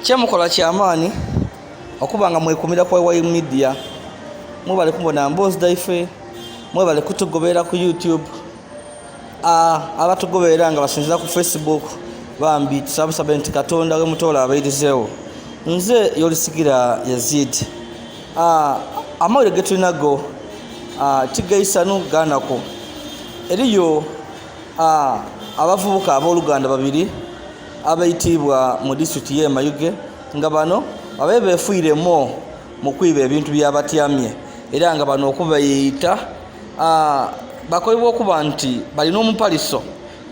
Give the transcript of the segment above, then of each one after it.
Kyemukola kyamaani okuba nga mwekumira ku YY Media. Mwebale kubona mboozi dhaife, mwebale kutugoberera ku YouTube. Abatugoberera nga basinzira ku Facebook, bambi tusabusabe nti Katonda wemutoola abairizeewo. Nze Yolisigira Yazid. Amawulire getulinago tigaisanu ganaku. Eriyo abavubuka ab'oluganda babiri abaitiibwa mu disitulikiti y'e Mayuge nga bano babaire befuiremu mu kwiba ebintu byabatyamye era nga bano okubaita bakolebwa okuba nti balina omupaliso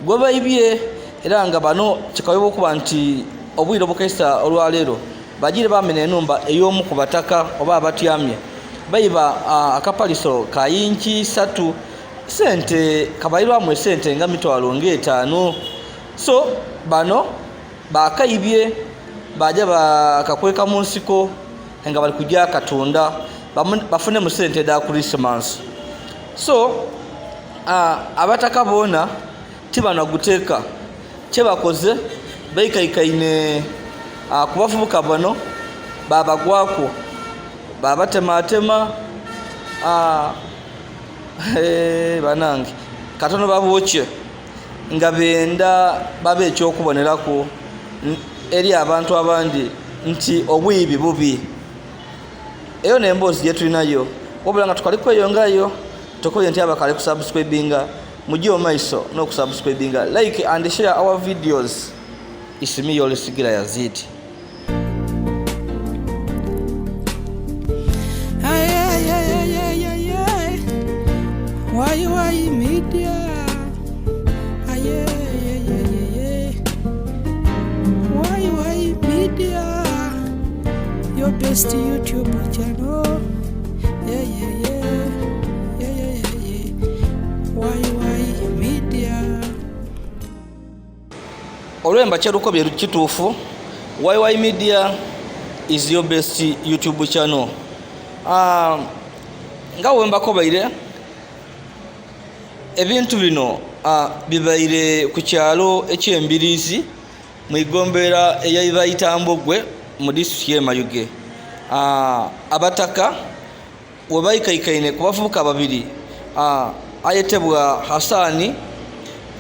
gwebaibye era nga bano kikabibwa okuba nti obwire obukeesa olwaleero bagiire bamena enhumba ey'omu ku bataka oba abatyamye baiba akapaliso ka yinki 3 sente kabalirwamu esente nga mitwalo nga 5. So bano bakaibye baja bakakweka mu nsiko nga bali kuja katunda bafunemu sente dha Christmas. So abataka bona tibana guteka kyebakoze baikaikaine ku bavubuka bano babagwaku babatematema. Banange katono babokye nga benda babe eky'okuboneraku eri abantu abandi nti obwibi bubi. Eyo n'emboozi gyetulinayo, wabula nga tukali kweyongayo tukubye nti abakali kusubscribinga mujje mu maiso n'okusubscribinga, like and share our videos. Isimi Yolisigira Yazid. YY Media. Aye, aye, aye, aye. YY Media. Your best YouTube channel. Yeah, yeah, yeah. Yeah, yeah, yeah, yeah. YY Media. Olwemba kyerukobye kituufu. YY Media is your best YouTube channel. Nga wembakobaire ebintu bino bibaire ku kyalo eky'Embiriizi mu igombolola eya Itambogwe mu disitulikiti y'e Mayuge. Abataka webaikaikaine ku bavubuka babiri, ayetebwa Hasani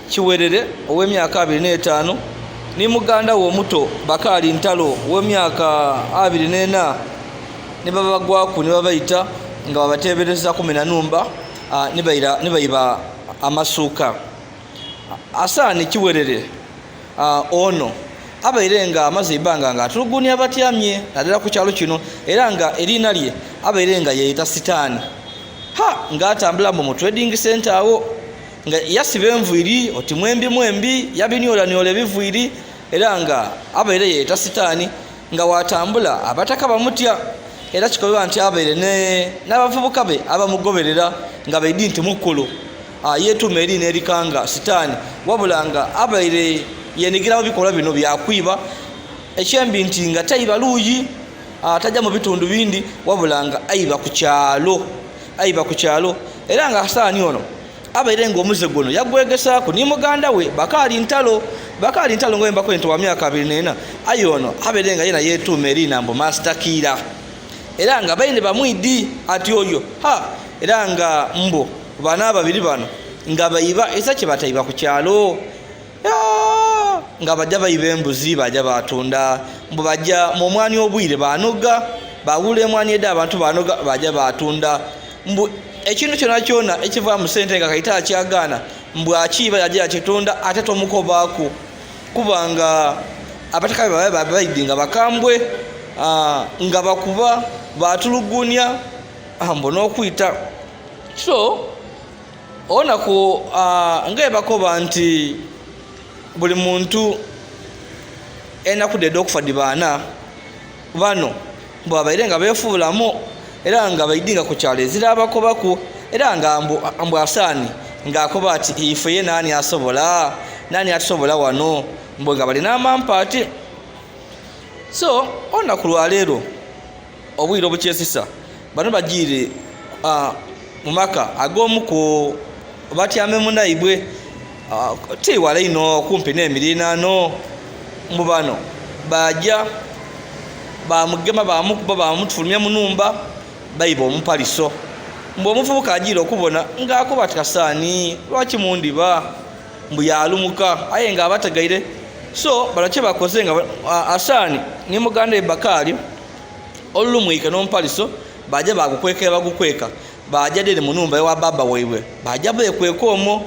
Kiwerere ow'emyaka 25 ni muganda we omuto Bakali Ntalo ow'emyaka 24, ni babagwaku ni babaita nga babateebereza kumena nhumba ni baiba amasuuka. Hasani Kiwerere ono abaire nga amaze eibanga nga atulugunia abatyamye naddala ku kyalo kino, era nga eriina lye abaire nga yeyita Sitaani. Ha, nga atambula mu trading center awo nga yasiba enviiri oti mwembi mwembi, yabiniolaniola ebiviiri, era nga abaire yeyita Sitaani, nga watambula abataka bamutya, era kikobebwa nti abaire n'abavubuka be abamugoberera nga baidi nti mukulu. Yetuuma eriina erikanga Sitaani, wabula nga abaire yenigira mu bikolwa bino byakwiba. Ekyembi nti nga taiba luuyi, taja mu bitundu bindi, wabula nga aiba ku kyalo, aiba ku kyalo. Era nga Hasani ono abaire nga omuze guno yagwegesaaku ni muganda we Bakaali Ntalo. Bakaali Ntalo nga wembako nti wa myaka 24, aye ono abaire nga yena yetuuma eriina mbu Master Kiira, era nga baine bamwidi ati oyo ha, era nga mbu bano ababiri bano nga baiba esa kye bataiba ku kyalo, nga bajja baiba embuzi baja batunda, mbu bajja mu mwani obwire banoga, bawula emwani eda abantu banoga baja batunda, mbu ekintu kyona kyona ekivaamu sente nga kaita akyagaana mbu akiiba yaja yakitunda ate tomukobaaku, kubanga abataka be babaire baidi nga bakambwe, nga bakuba batulugunya mbu n'okwita. So olunaku nga ebakoba nti buli muntu enaku dhe edh'okufa dhibaana, bano bwabaire nga befuulamu era nga baidinga ku kyalo ezira abakobaku, era nga mbu Asaani nga akoba ati ife ye naani asobola, naani atusobola wano, mbu nga bali n'amampaati. So olunaku lwaleero obwire obukyesisa bano bajiire mu maka ag'omu ku batyame munaibwe, ti wala inho kumpi n'emirinano. Mbu bano baja Baamugema baamukuba baamutufulumya mu nhumba baiba omupaliso. Mbu omuvubuka ajiire okubona nga akoba ati, Kasaani, lwaki mundhiba? Mbu yaalumuka aye nga abategeire. So bano kye bakoze nga Asaani ni muganda we Bakali olulumwike n'omupaliso baaja baagukweka ye bagukweka. Baaja dheene mu nhumba ewa bbaabba waibwe baaja beekweka omwo.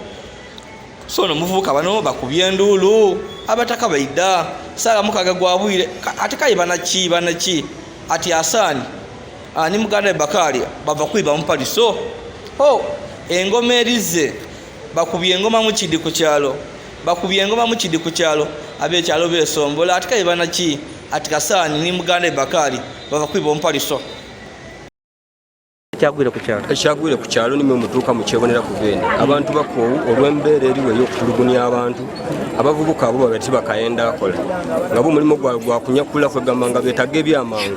So n'omuvubuka bano bakubye enduulu, abataka baidha saagha mukaaga gwa bwire. Ati k'aye bana ki, bana ki? Ati Asaani ni muganda we Bakali bava kwiba mupaliso. Ho! Engoma erize! Bakubye engoma mu kidi ku kyalo. Bakubye engoma mu kidi ku kyalo. Ab'ekyalo beesombola. Ati k'aye bana ki? Ati Kasaani ni muganda we Bakali bava kwiba omupaliso. Ekyagwire ku kyalo. Ekyagwire ku kyalo nimwe mutuuka mukyeboneraku beene. Abantu bakoowu olw'embeera eriwo ey'okutulugunya abantu. Abavubuka abo babe tibakayenda kola nga bo omulimu gwabwe gwa kunyakula kwegamba nga beetaga ebyamangu.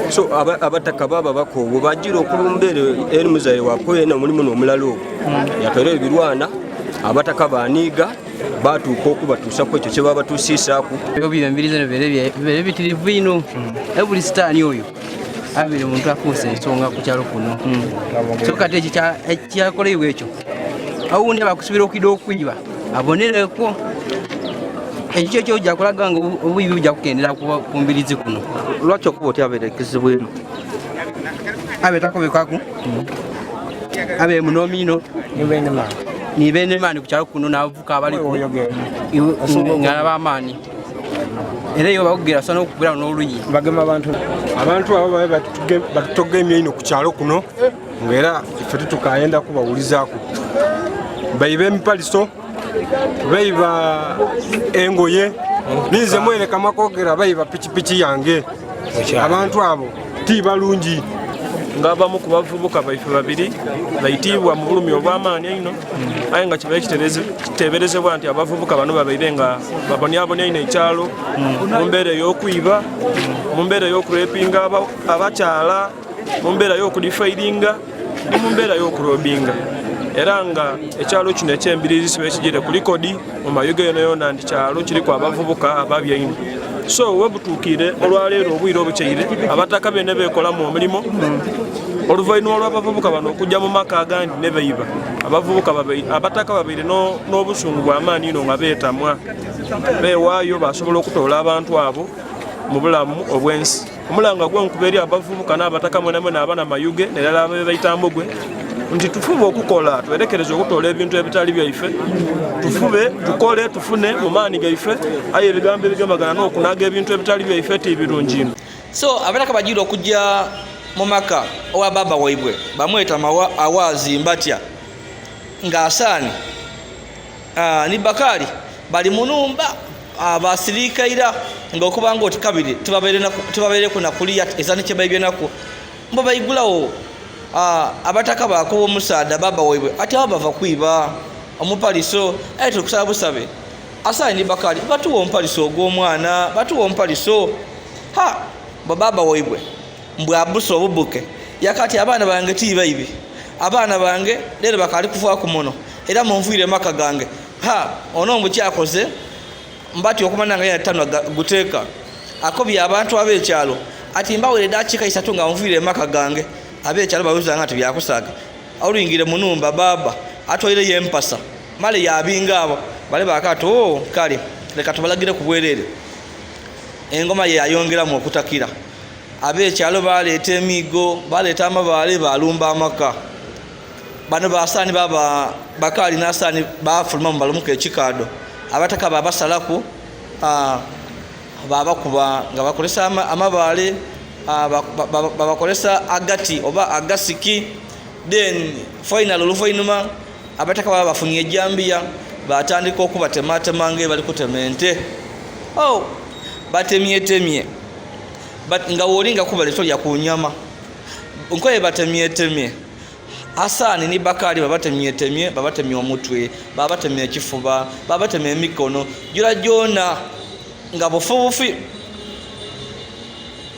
So abataka baba bakoowu bajira okulumba ere eri muzaire wakwe ena omulimu n'omulala ogwo yatwera ebirwana abataka baniiga batuuka okubatuusaku ekyo kyebabatuusiisaaku. Ebyo embirizi eno bibeere bibitirivu inho. Buli sitaani oyo abire muntu afuuse ensonga ku kyalo kuno. So kati ekyo ekyakoleibwa ekyo awundi abakusubira okwida okwiba abonereko ekyo ekyo ojja kulaga nga obwibi bujja kukendera ku mbirizi kuno. Lwaki okuba oti abeere ekizibu ino? Abe takobekaku abe munomi ino ni bene maani ku kyalo kuno n'abavubuka abaliku nga ab'amaani era iyo bakugera sana okukubira n'oluyi bagema abantu. Abantu abo babe batutogemye ino ku kyalo kuno ng'era ife titukayenda kubawulizaaku. Baiba emipaliso, baiba engoye, ninze mwene kamakogera baiba pikipiki yange. Abantu abo ti balungi. Ng'abamu ku bavubuka baife babiri baitiibwa mu bulumi obw'amaani einho, aye nga kibaire kiteeberezebwa nti abavubuka bano babaire nga babonyabonya inho ekyalo mu mbeera ey'okwiba, mu mbeera ey'okurepinga abakyala, mu mbeera y'okudifairinga ni mu mbeera y'okurobinga. Era nga ekyalo kino eky'Embiriizi kibaire kijiire ku likodi mu Mayuge yonayona nti kyalo kiriku abavubuka ababi einho. So webutuukiire olwaleero obwire obukyeire abataka beene beekolamu omulimo oluvainhuma olw'abavubuka bano okujja mu maka agandi ne beiba. Abavubuka abataka babaire n'obusungu bwa maani inho nga beetamwa, beewaayo basobola okutoola abantu abo mu bulamu obw'ensi. Omulanga gwenkuba eri abavubuka n'abataka mwenamwena abana Mayuge n'erala abebaitambugwe nti tufube okukola twerekereze okutoola ebintu ebitali byaife, tufube tukole tufune mu maani gaife, aye ebigambo ebigemagana n'okunaga ebintu ebitali byaife ti birungi inho. So abataka bajiire okuja mu maka owa bbaabba waibwe bamweta Awaazi Mbatya nga Asaani ni Bakali bali mu nhumba. Baasiriika ira nga okuba ng'oti kabiri tibabaireku na kuliya eza ni kye baibye naku. Mbu baigulagho abataka baakoba omusaadha bbaabba waibwe ati abo bava kwiba omupaliso aye tuli kusaba busabe Asaani ni Bakali batughe omupaliso ogw'omwana, batughe omupaliso. Ha! Mbu bbaabba waibwe mbu abbuse obubuke yaka ati abaana bange ti baibi. Abaana bange leero bakaali kuvaaku muno era munviire mu maka gange. Ha! Ono mbu kyakoze mbatya okumanya nga yatanwa guteeka. Akobye abantu ab'ekyalo ati mbawaire edaakiika isatu nga nviire mu maka gange. Ab'ekyalo bawuliza nga ti byakusaaga. Olwingire mu nhumba bbaabba atwaireyo empasa male yaabinga abo. Bale baaka ati, Oo, kale leka tubalagireku bwerere. Engoma ye yayongeramu okutakira. Ab'ekyalo baaleeta emiigo, baaleeta amabaale baalumba amaka. Bano basaani baba Bakaali n'Asaani baafulumamu balumuka ekikaado. Abataka baabasalaku baabakuba nga bakozesa amabaale, babakozesa agati oba agasiki. Then finally oluvainhuma abataka baba bafunye ejambiya baatandika okubatematema nga bali kutema ente. Oh, batemyetemye nga wolinga kubale tolya ku nyama. Nkoye batemyetemye. Hasani ni Bakali babatemyetemye, babatemye omutwe, babatemye ekifuba, babatemye emikono, gyonagyona nga bufu bufi.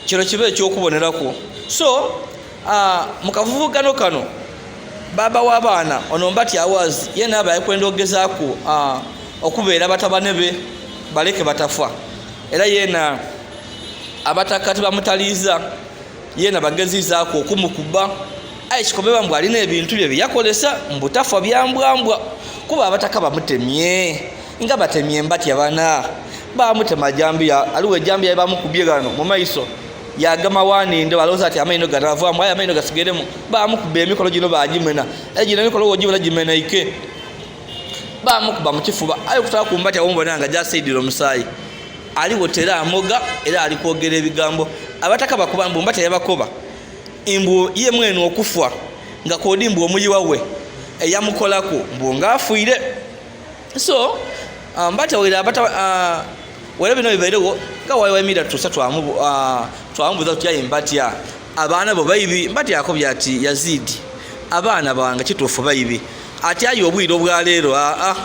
Kino kibe eky'okuboneraku. So, mu kavuvugano kano, baaba w'abaana ono Mbatya Awazi yena aba ali kwenda okugezaaku okubeera batabane be baleke batafa. Era yena Abataka tibamutaliiza yeena bagezizaaku okumukuba aye kikobebwa mbu alina ebintu bye byeyakolesa mbu tafa byambwambwa kuba abataka bamutemye nga batemye mbatya bana bamutema jambiya aliwo ejambiya bamukubye ghano mu maiso yagema wanindo alowooza ati amaino ganavaamu aye amaino gasigairemu bamukuba emikono gino bagimena aye gino emikono wogibona gimenaike bamukuba mu kifuba aye okutwala mbatya womubona nga gyasaidire omusaayi aliwo tera amoga era ali kwogera ebigambo abataka bakuba mbu mbatya yabakoba mbu ye mwene okufa nga kodi mbu omuyiwa we eyamukolaku mbu nga afiire. So mbatya wera abata wera bino bibairewo nga waiwa tusa twamubuza tutya mbatya abaana bo baibi. Mbatya akobya ati Yazidi abaana bange kituufu baibi ati aye obwire obwaleero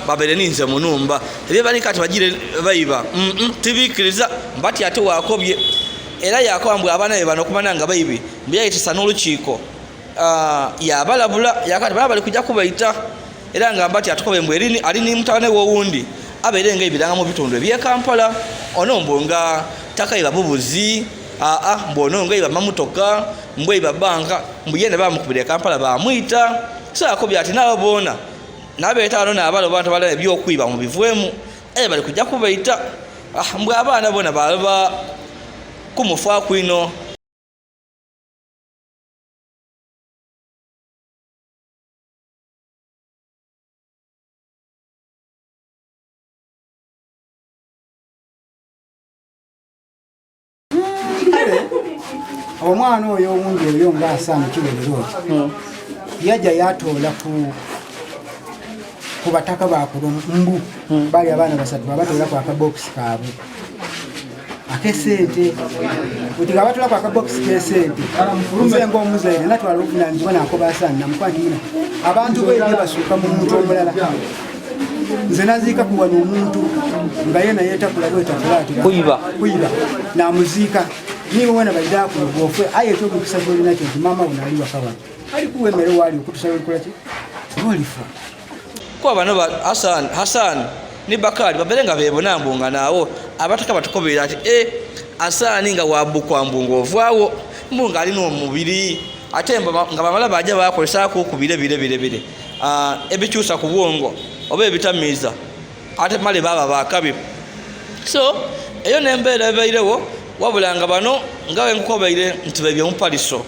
babeere ninze mu numba ebye bali kati bagire baiba tibikiriza. Mbatya ate wakobye era yakoba mbu abaana be bano okumanya nga baibi mbu yayitisa n'olukiiko yabalabula yakati baba bali kujja kubaita era nga mbatya atukobe mbu ali ni mutabani we owundi abeere nga ebiranga mu bitundu eby'e Kampala ono mbu nga takaiba bubuzi mbu ono nga iba mamotoka mbu iba banka mbu yena bamukubira e Kampala bamwita. So akobye ati nabo boona nabeeta wano n'abalo bantu balala ebyokwiba mu bivwemu aye bali kujja kubaita mbu abaana boona balaba kumufaaku ino. Omwana oyo owundi oyo nga Asaana Kiwerero otyo yajja yatoola ku bataka bakuno mbu bali abaana basatu babatoolaku akabokisi kaabwe akesente kuti nga batolaku akabokisi k'esente nze ng'omuzaire natwala obuvunanyizibwa nakoba Asaana namukuba nti muna abantu beebye basuuka mu muntu omulala nze naziika ku wano omuntu nga yena yeetakula bwetakula ati kuyiba namuziika niwe wena baida kulogofe aye ekyomukisa kyolina kyo nti maama wuno ali waka wano ali kuwa emmere waali okutusa lwolikola ki lwolifa. Kuba bano Hassan ni Bakari babere nga bebona mbu nga naawo abataka batukobera ati Hassan nga wabukwa mbu ng'ovaawo mbu nga alina omubiri ate nga bamala bajja bakolesaako okubire bire bire bire ebikyusa ku bwongo oba ebitamiiza ate male baba bakabi. So eyo n'embeera ebairewo wabula nga bano nga wenkukobaire nti baibye omupaliso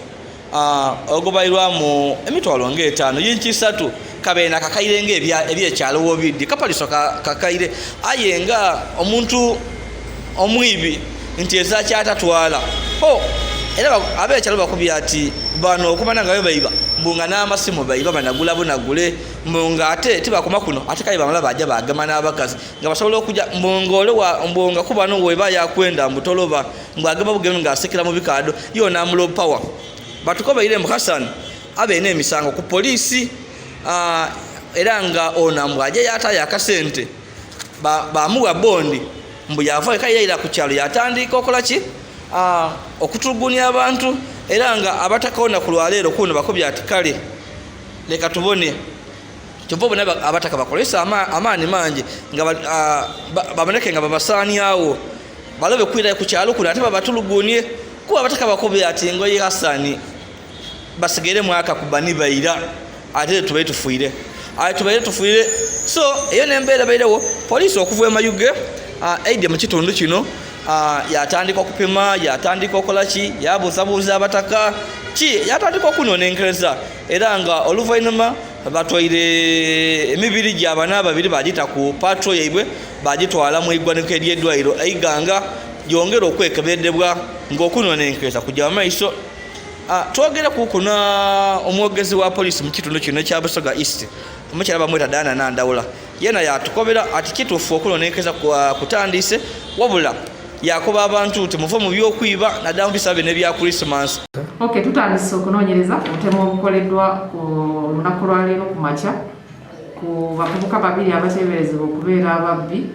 ogubairwamu emitwalo ng'etaano yinki isatu kabeena kakaire ng'ebyekyalo wobiddi kapaliso kakaire aye nga omuntu omwibi nti ezakyatatwala era abekyalo bakubya ati bano okumanya nga bebaiba mbu nga n'amasimu baiba banagula bunagule mbu nga ate tibakoma kuno ate kale bamala bajja bagema n'abakazi nga basobola okujja mbu nga kubano weba yakwenda mbu toloba mbu agema bugemu ng'asekera mu bikaado yona amulopawa. Batukobaire mbu Hassan abeena emisango ku poliisi era nga ono mbu ajja yatayo akasente bamuwa bondi mbu yava eka yaira ku kyalo yatandika okola ki okutulugunya abantu era nga abataka ku lwaleero kuno bakobya ati kale leka tubone kyova obona abataka bakolesa amaani mangi nga baboneke nga babasaanyawo balobe kwirayo ku kyalo kuno ate babatulugunye kuba abataka bakobya ati ngoye Hassan basigere mwaka kubani baira ate tubaire tufuire ate tubaire tufuire. So eyo n'embeera bairewo poliisi okuva e Mayuge aidye mu kitundu kino yatandika okupima yatandika okola ki yabuuzabuuza abataka ki yatandika okunonenkereza era nga oluvannyuma batwaire emibiri gy'abana babiri bagita ku patro yaibwe bagitwala mu igwanika ery'eddwaliro eiganga gyongera okwekebedebwa ng'okunonenkereza kujja mu maiso. Twogera kukuna omwogezi wa poliisi mu kitundu kino ekya Busoga East omukyala bamweta Diana Nandawula yena yatukobera ati kituufu okunonenkereza kutandise wabula yakoba abantu nti muve mu byokwiba naddala mu biseera bino ebya Christmas. Okay, tutandise okunoonyereza ku butemu obukoleddwa ku lunaku lwaleero ku makya ku bavubuka babiri abateeberezebwa okubeera ababbi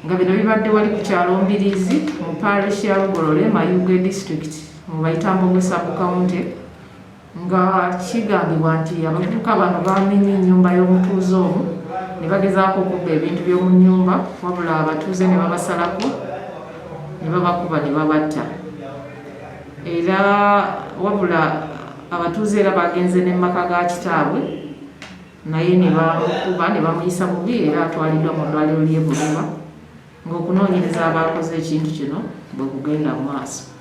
nga bino bibadde wali ku kyalo Mbiriizi mu parish ya Lugolole, Mayuge district mu Baitambogo sub county nga kigambibwa nti abavubuka bano bamenye ennyumba y'omutuuze omu ne bagezaako okubba ebintu by'omu nnyumba wabula abatuuze ne babasalako ne babakuba ne babatta. Era wabula abatuuze era bagenze ne maka ga kitaabwe naye ne bamukuba ne bamuyisa bubi era atwaliddwa mu ddwaliro ly'e Buloba ng'okunoonyereza abaakoze ekintu kino bwe kugenda mu maaso.